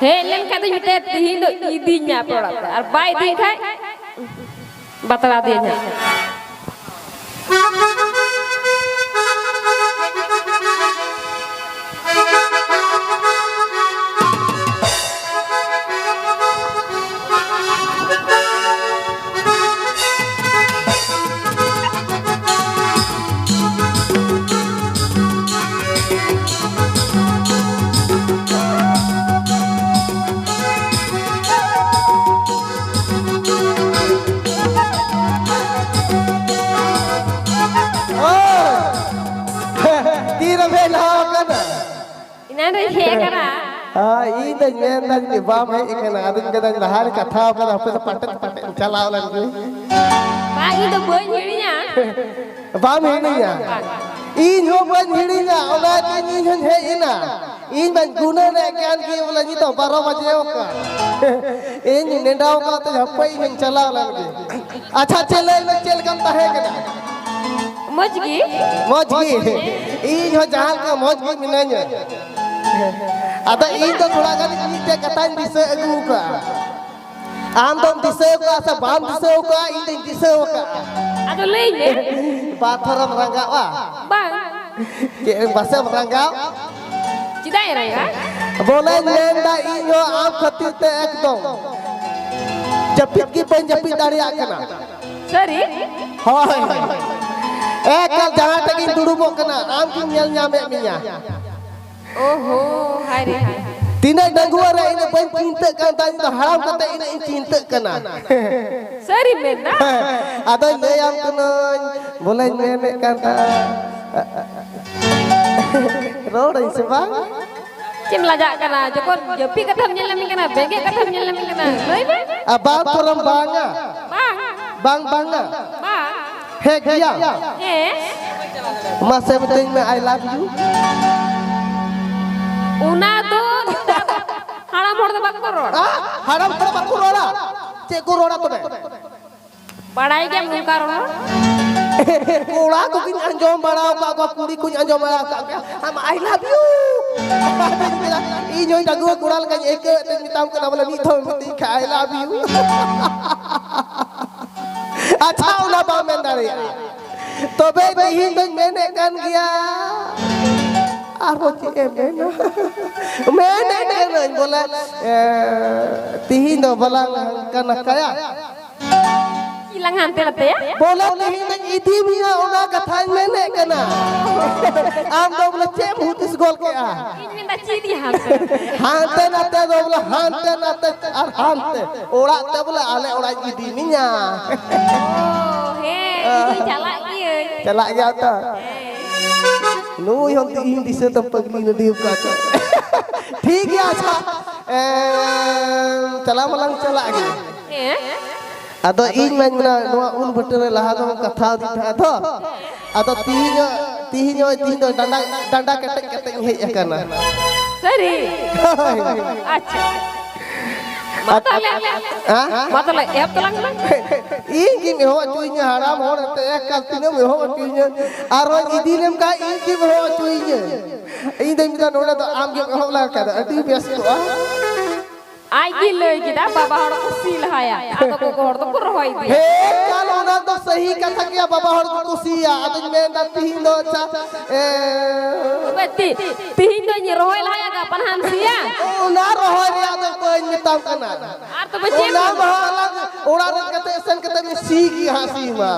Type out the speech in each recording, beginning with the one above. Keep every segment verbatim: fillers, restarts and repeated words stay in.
ᱦᱮᱡ ᱞᱮᱱᱠᱷᱟᱡ ᱫᱚ ᱢᱤᱫᱴᱮᱡ ᱛᱤᱦᱤᱧ ᱫᱚ ᱤᱫᱤᱧ ᱢᱮ ᱟᱯᱮ ᱚᱲᱟᱜ ᱛᱮ, ᱟᱨ ᱵᱟᱭ ᱤᱫᱤᱧ ᱠᱷᱟᱡ ᱵᱟᱛᱲᱟ ᱫᱤᱭᱟᱹᱧ ᱦᱟᱸᱜ᱾ ᱛᱤ ᱨᱮᱵᱮᱱ ᱞᱟᱦᱟ ᱟᱠᱟᱱᱟ? ᱮᱱᱟᱱ ᱨᱮᱧ ᱦᱮᱡ ᱟᱠᱟᱱᱟ᱾ ᱦᱮᱸ, ᱤᱧ ᱫᱚᱧ ᱢᱮᱱᱫᱟ ᱡᱩᱫᱤ ᱵᱟᱢ ᱦᱮᱡ ᱟᱠᱟᱱᱟ, ᱟᱫᱚᱧ ᱢᱮᱱᱫᱟᱧ ᱞᱟᱦᱟ ᱨᱮ ᱠᱟᱛᱷᱟ ᱟᱠᱟᱫᱟ, ᱦᱟᱯᱮ ᱥᱮ ᱯᱟᱴᱮᱫ ᱯᱟᱴᱮᱫ ᱤᱧ ᱪᱟᱞᱟᱣ ᱞᱮᱱ ᱜᱮ᱾ ᱵᱟᱝ, ᱤᱧ ᱫᱚ ᱵᱟᱹᱧ ᱦᱤᱲᱤᱧᱟ᱾ ᱵᱟᱢ ᱦᱤᱲᱤᱧᱟ? ᱤᱧ ᱦᱚᱸ ᱵᱟᱹᱧ ᱦᱤᱲᱤᱧᱟ, ᱚᱱᱟᱛᱮ ᱤᱧ ᱦᱚᱸᱧ ᱦᱮᱡ ᱮᱱᱟ᱾ ᱤᱧ ᱢᱟᱧ ᱜᱩᱱᱟᱹᱱᱮᱫ ᱠᱟᱱ ᱜᱮ ᱵᱚᱞᱮ ᱱᱤᱛᱚᱜ ᱵᱟᱨᱚ ᱵᱟᱡᱮ ᱟᱠᱟᱱ᱾ ᱤᱧ ᱱᱮᱰᱟᱣ ᱟᱠᱟᱫ ᱛᱮ ᱦᱟᱯᱮ ᱤᱧ ᱦᱚᱸᱧ ᱪᱟᱞᱟᱣ ᱞᱮᱱ ᱜᱮ᱾ ᱟᱪᱪᱷᱟ, ᱪᱮᱫ ᱞᱟᱹᱭ ᱢᱮ, ᱪᱮᱫ ᱞᱮᱠᱟᱢ ᱛᱟᱦᱮᱸ ᱠᱟᱱᱟ? ᱢᱚᱡᱽ ᱜᱮ᱾ ᱢᱚᱡᱽ ᱜᱮ? ᱤᱧ ᱦᱚᱸ ᱡᱟᱦᱟᱸ ᱞᱮᱠᱟ ᱢᱚᱡᱽ ᱜᱮ ᱢᱤᱱᱟᱹᱧᱟ᱾ ᱟᱫᱚ ᱤᱧ ᱫᱚ ᱛᱷᱚᱲᱟ ᱜᱟᱱ ᱢᱤᱫᱴᱮᱡ ᱠᱟᱛᱷᱟᱧ ᱫᱤᱥᱟᱹ ᱟᱹᱜᱩ ᱠᱟᱜᱼᱟ᱾ ᱟᱢ ᱫᱚᱢ ᱫᱤᱥᱟᱹ ᱠᱟᱜᱼᱟ ᱥᱮ ᱵᱟᱢ ᱫᱤᱥᱟᱹ ᱠᱟᱜᱼᱟ, ᱤᱧ ᱫᱚᱧ ᱫᱤᱥᱟᱹ ᱠᱟᱜᱼᱟ᱾ ᱟᱫᱚ ᱞᱟᱹᱭ ᱢᱮ᱾ ᱵᱟᱨ ᱛᱷᱚᱨᱮᱢ ᱨᱟᱸᱜᱟᱣᱟ? ᱵᱟᱝ᱾ ᱪᱮᱫ ᱵᱟᱥᱮᱢ ᱨᱟᱸᱜᱟᱣ? ᱪᱮᱫᱟᱜ ᱤᱧ ᱨᱟᱸᱜᱟᱣᱟ? ᱵᱚᱞᱮᱧ ᱢᱮᱱᱫᱟ ᱤᱧ ᱦᱚᱸ ᱟᱢ ᱠᱷᱟᱹᱛᱤᱨ ᱛᱮ ᱮᱠᱫᱚᱢ ᱡᱟᱹᱯᱤᱫ ᱜᱮ ᱵᱟᱹᱧ ᱡᱟᱹᱯᱤᱫ ᱫᱟᱲᱮᱭᱟᱜ ᱠᱟᱱᱟ᱾ ᱥᱟᱹᱨᱤ? ᱦᱳᱭ᱾ ᱮᱠᱟᱞ ᱡᱟᱦᱟᱸ ᱴᱷᱮᱡ ᱜᱤᱧ ᱫᱩᱲᱩᱵᱚᱜ ᱠᱟᱱᱟ, ᱟᱢ ᱜᱤᱧ ᱧᱮᱞ ᱧᱟᱢᱮᱫ ᱢᱮᱭᱟ᱾ ᱳᱦᱳ, ᱦᱟᱭ ᱨᱮ ᱦᱟᱭ᱾ ᱛᱤᱱᱟᱹᱜ ᱰᱟᱺᱜᱩᱣᱟᱹ ᱨᱮ ᱤᱱᱟᱹᱜ ᱵᱟᱹᱧ ᱪᱤᱱᱛᱟᱹᱜ ᱠᱟᱱ ᱛᱟᱦᱮᱸ, ᱤᱧ ᱫᱚ ᱦᱟᱲᱟᱢ ᱠᱟᱛᱮ ᱤᱱᱟᱹᱜ ᱤᱧ ᱪᱤᱱᱛᱟᱹᱜ ᱠᱟᱱᱟ᱾ ᱥᱟᱹᱨᱤ ᱢᱮᱱᱫᱟ? ᱦᱮᱸ, ᱟᱫᱚᱧ ᱞᱟᱹᱭᱟᱢ ᱠᱟᱹᱱᱟᱹᱧ, ᱵᱚᱞᱮᱧ ᱢᱮᱱᱮᱫ ᱠᱟᱱ ᱛᱟᱦᱮᱸ᱾ ᱨᱚᱲᱟᱹᱧ ᱥᱮ ᱵᱟᱝ? ᱪᱮᱫ ᱮᱢ ᱞᱟᱡᱟᱜ ᱠᱟᱱᱟ? ᱡᱚᱠᱷᱚᱱ ᱡᱟᱹᱯᱤᱫ ᱠᱟᱛᱷᱟᱢ ᱧᱮᱞ ᱧᱟᱢᱮ ᱠᱟᱱᱟ, ᱵᱮᱸᱜᱮᱫ ᱠᱟᱛᱷᱟᱢ ᱧᱮᱞ ᱧᱟᱢᱮ ᱠᱟᱱᱟ, ᱞᱟᱹᱭ ᱢᱮ᱾ ᱟᱨ ᱵᱟᱝ ᱯᱟᱨᱚᱢ ᱵᱟᱝᱟ᱾ ᱵᱟᱝ᱾ ᱵᱟᱝ, ᱵᱟᱝᱟ᱾ ᱵᱟᱝ᱾ ᱦᱮᱸ ᱜᱮᱭᱟ᱾ ᱦᱮᱸ᱾ ᱢᱟᱥᱮ ᱢᱤᱛᱟᱹᱧ ᱢᱮ, "I love you"᱾ ᱚᱱᱟ ᱫᱚ ᱱᱮᱛᱟᱨ ᱦᱟᱲᱟᱢ ᱦᱚᱲ ᱫᱚ ᱵᱟᱠᱚ ᱨᱚᱲᱟ᱾ ᱟ? ᱦᱟᱲᱟᱢ ᱦᱚᱲ ᱵᱟᱠᱚ ᱨᱚᱲᱟ? ᱪᱮᱫ ᱠᱚ ᱨᱚᱲᱟ ᱛᱚᱵᱮ? ᱵᱟᱲᱟᱭ ᱜᱮᱭᱟᱢ ᱱᱚᱝᱠᱟ ᱨᱚᱲ? ᱠᱚᱲᱟ ᱠᱚᱜᱮᱧ ᱟᱸᱡᱚᱢ ᱵᱟᱲᱟ ᱟᱠᱟᱫ ᱠᱚᱣᱟ, ᱠᱩᱲᱤ ᱠᱚᱧ ᱟᱸᱡᱚᱢ ᱵᱟᱲᱟ ᱟᱠᱟᱫ ᱠᱚᱣᱟ, "ᱟᱢ I love you"᱾ ᱤᱧ ᱦᱚᱸ ᱰᱟᱺᱜᱩᱣᱟᱹ ᱠᱚᱲᱟ ᱞᱮᱠᱟᱧ ᱟᱹᱭᱠᱟᱹᱣᱮᱫ ᱛᱮᱧ ᱢᱮᱛᱟᱢ ᱠᱟᱱᱟ, ᱵᱚᱞᱮ ᱢᱤᱫ ᱫᱷᱟᱣ ᱢᱤᱛᱟᱹᱧ ᱠᱷᱟᱡ "I love you". ᱟᱪᱪᱷᱟ, ᱚᱱᱟ ᱵᱟᱢ ᱢᱮᱱ ᱫᱟᱲᱮᱭᱟᱜᱼᱟ᱾ ᱛᱚᱵᱮ ᱛᱤᱦᱤᱧ ᱫᱚᱧ ᱢᱮᱱᱮᱫ ᱠᱟᱱ ᱜᱮᱭᱟ᱾ ᱟᱨᱦᱚᱸ ᱪᱮᱫ ᱮᱢ ᱢᱮᱱᱟ? ᱢᱮᱱᱮᱫ ᱠᱟᱹᱱᱟᱹᱧ ᱵᱚᱞᱮ, ᱮ, ᱛᱤᱦᱤᱧ ᱫᱚ ᱵᱟᱞᱟᱝ ᱠᱟᱱᱟ ᱠᱟᱭᱟ᱾ ᱪᱮᱫ ᱞᱟᱝ ᱦᱟᱱᱛᱮ ᱱᱟᱛᱮᱭᱟ? ᱵᱚᱞᱮ ᱛᱤᱦᱤᱧ ᱫᱚᱧ ᱤᱫᱤ ᱢᱮᱭᱟ, ᱚᱱᱟ ᱠᱟᱛᱷᱟᱧ ᱢᱮᱱᱮᱫ ᱠᱟᱱᱟ᱾ ᱟᱢ ᱫᱚ ᱵᱚᱞᱮ ᱪᱮᱫ ᱮᱢ ᱦᱩᱫᱤᱥ ᱜᱚᱞ ᱠᱮᱜᱼᱟ? ᱤᱧ ᱢᱮᱱᱫᱟ ᱪᱮᱫ ᱤᱧ ᱦᱟᱱᱛᱮ? ᱦᱟᱱᱛᱮ ᱱᱟᱛᱮ ᱫᱚ ᱵᱚᱞᱮ ᱦᱟᱱᱛᱮ ᱱᱟᱛᱮ ᱟᱨ ᱦᱟᱱᱛᱮ ᱚᱲᱟᱜ ᱛᱮ ᱵᱚᱞᱮ ᱟᱞᱮ ᱚᱲᱟᱜ ᱤᱧ ᱤᱫᱤ ᱢᱮᱭᱟ᱾ ᱚ, ᱦᱮᱸ, ᱤᱧ ᱪᱟᱞᱟᱜ ᱜᱤᱭᱟᱹᱧ᱾ ᱪᱟᱞᱟᱜ ᱜᱮᱭᱟ ᱛᱚ᱾ ᱱᱩᱭ ᱦᱚᱸ ᱤᱧ ᱫᱤᱥᱟᱹ ᱛᱮ ᱯᱟᱜᱽᱞᱤ ᱱᱟᱹᱰᱤ ᱟᱠᱟᱫ᱾ ᱴᱷᱤᱠ ᱜᱮᱭᱟ, ᱟᱪᱪᱷᱟ᱾ ᱮᱢ, ᱪᱟᱞᱟᱣ ᱢᱟᱞᱟᱝ ᱪᱟᱞᱟᱜ ᱜᱮ᱾ ᱦᱮᱸ? ᱟᱫᱚ ᱤᱧ ᱢᱟᱧ ᱢᱮᱱᱟ, ᱱᱚᱣᱟ ᱩᱞ ᱵᱷᱟᱹᱴᱟᱹ ᱨᱮ ᱞᱟᱦᱟ ᱫᱚ ᱠᱟᱛᱷᱟ ᱫᱤᱧ ᱛᱟᱦᱮᱸᱫ ᱛᱚ᱾ ᱟᱫᱚ ᱛᱤᱦᱤᱧ, ᱛᱤᱦᱤᱧ, ᱛᱤᱦᱤᱧ ᱫᱚ ᱰᱟᱸᱰᱟ, ᱰᱟᱸᱰᱟ ᱠᱮᱴᱮᱡ ᱠᱟᱛᱮ ᱤᱧ ᱦᱮᱡ ᱟᱠᱟᱱᱟ᱾ ᱥᱟᱹᱨᱤ? ᱦᱳᱭ᱾ ᱟᱪᱪᱷᱟ᱾ ᱢᱟ ᱛᱟᱦᱞᱮ, ᱦᱮᱸ? ᱢᱟ ᱛᱟᱦᱞᱮ ᱮᱦᱚᱵ ᱛᱟᱞᱟᱝ ᱢᱮ᱾ ᱤᱧ ᱜᱮᱢ ᱮᱦᱚᱵ ᱦᱚᱪᱚᱭᱤᱧᱟ, ᱦᱟᱲᱟᱢ ᱦᱚᱲ ᱮᱱᱛᱮ ᱮᱠᱟᱞ ᱛᱤᱱᱟᱹᱜ ᱮᱢ ᱮᱦᱚᱵ ᱦᱚᱪᱚᱭᱤᱧᱟ᱾ ᱟᱨᱦᱚᱸ ᱤᱫᱤ ᱞᱮᱢ ᱠᱷᱟᱡ ᱤᱧ ᱜᱮᱢ ᱮᱦᱚᱵ ᱦᱚᱪᱚᱭᱤᱧᱟ᱾ ᱤᱧ ᱫᱚᱧ ᱢᱮᱛᱟ ᱱᱚᱰᱮ ᱫᱚ ᱟᱢ ᱜᱮᱢ ᱮᱦᱚᱵ ᱞᱮᱱᱠᱷᱟᱱ ᱫᱚ ᱟᱹᱰᱤ ᱵᱮᱥ ᱠᱚᱜᱼᱟ᱾ ᱟᱡ ᱜᱮ ᱞᱟᱹᱭ ᱠᱮᱫᱟ, ᱵᱟᱵᱟ ᱦᱚᱲ ᱠᱚ ᱥᱤ ᱞᱟᱦᱟᱭᱟ, ᱟᱫᱚ ᱜᱚᱜᱚ ᱦᱚᱲ ᱫᱚᱠᱚ ᱨᱚᱦᱚᱭ ᱤᱫᱤᱭᱟ᱾ ᱦᱮᱸ, ᱠᱟᱞ ᱚᱱᱟ ᱫᱚ ᱥᱟᱹᱦᱤ ᱠᱟᱛᱷᱟ ᱜᱮᱭᱟ, ᱵᱟᱵᱟ ᱦᱚᱲ ᱠᱚ ᱠᱩᱥᱤᱭᱟ᱾ ᱟᱫᱚᱧ ᱢᱮᱱᱫᱟ ᱛᱤᱦᱤᱧ ᱫᱚ ᱟᱪᱪᱷᱟ, ᱮ, ᱛᱚᱵᱮ ᱛᱤ-, ᱛᱤᱦᱤᱧ ᱫᱚᱧ ᱨᱚᱦᱚᱭ ᱞᱟᱦᱟᱭᱟ, ᱜᱟᱯᱟ ᱱᱟᱦᱟᱜ ᱮᱢ ᱥᱤᱭᱟ᱾ ᱚᱱᱟ ᱨᱚᱦᱚᱭ ᱨᱮᱭᱟᱜ ᱫᱚ ᱵᱟᱹᱧ ᱢᱮᱛᱟᱢ ᱠᱟᱱᱟ᱾ ᱟᱨ ᱛᱚᱵᱮ ᱪᱮᱫ ᱚᱱᱟ ᱮᱢ ᱢᱟ ᱟᱞᱟᱝ ᱚᱲᱟᱜ ᱨᱮ ᱠᱟᱛᱮ ᱥᱮᱱ ᱠᱟᱛᱮ ᱞᱮ ᱥᱤ ᱜᱮᱭᱟ ᱦᱟᱸᱜ, ᱥᱤ ᱢᱟ᱾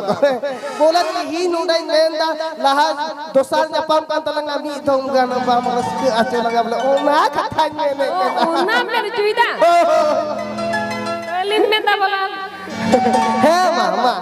ᱵᱚᱞᱮ ᱛᱤᱦᱤᱧ ᱱᱚᱰᱮᱧ ᱢᱮᱱᱫᱟ, ᱞᱟᱦᱟ ᱫᱚᱥᱟᱨ ᱧᱟᱯᱟᱢ ᱠᱟᱱ ᱛᱟᱞᱟᱝᱟ, ᱢᱤᱫ ᱫᱚᱢ ᱜᱟᱱ ᱵᱟᱢ ᱨᱟᱹᱥᱠᱟᱹ ᱦᱚᱪᱚ ᱞᱟᱝᱟ, ᱵᱚᱞᱮ ᱚᱱᱟ ᱠᱟᱛᱷᱟᱧ ᱢᱮᱱᱮᱫ ᱠᱟᱱᱟ᱾ ᱚᱱᱟᱢ ᱢᱮᱱ ᱦᱚᱪᱚᱭᱮᱫᱟ? ᱦᱳᱭ, ᱦᱳᱭ᱾ ᱟᱹᱞᱤᱧ ᱢᱮᱱᱫᱟ ᱵᱚᱞᱮ᱾ ᱦᱮᱸ, ᱢᱟ, ᱢᱟ᱾